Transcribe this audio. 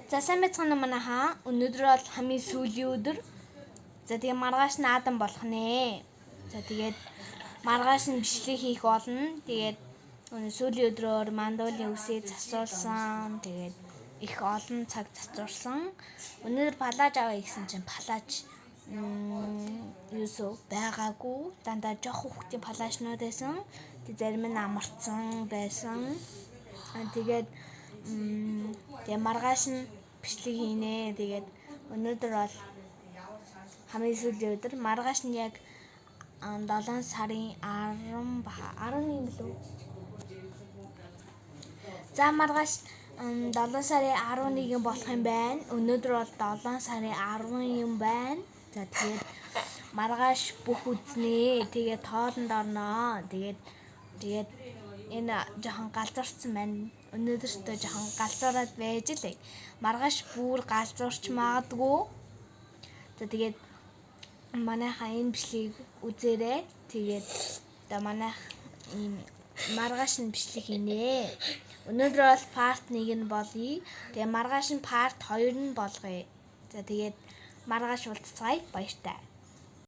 За сайн байцгаана уу манайхаа. Өнөөдөр бол хамгийн сүүлийн өдөр. За тэгээ маргааш наадам болох нэ. За тэгээд маргааш нь бичлэг хийх болно. Тэгээд сүүлийн өдрөөр мандуулын үсээ засуулсан. Тэгээд их олон цаг зацуурсан. Өнөөдөр палаж аваа гэсэн чинь палаж юусоо байгаагүй. Дандаа жоох хүүхдийн палажнууд байсан. Тэг зарим нь амарцсан байсан. Тэгээд тэгээ маргааш нь бичлэг хийнэ. Тэгээд өнөөдөр бол хамгийн сүүлийн өдөр. Маргааш нь яг 7 сарын 10 11 билүү? За маргааш 7 сарын 11 болох юм байна. Өнөөдөр бол 7 сарын 10 юм байна. За тэгээд маргааш бүх үзнэ. Тэгээд тоолонд орноо. Тэгээд энэ жоохон галзуурсан байна. Өнөөдөртөө жоохон галзуураад байж л. Маргааш бүр галзуурч магадгүй. За тэгээд манайхаа энэ бичлэгийг үзээрэй. Тэгээд одоо манайх ийм маргааш нь бичлэг хийнэ. Өнөөдөр бол part 1 нь болъё. Тэгээ маргааш нь part 2 нь болгоё. За тэгээд маргааш уулзцгаая. Баяртай.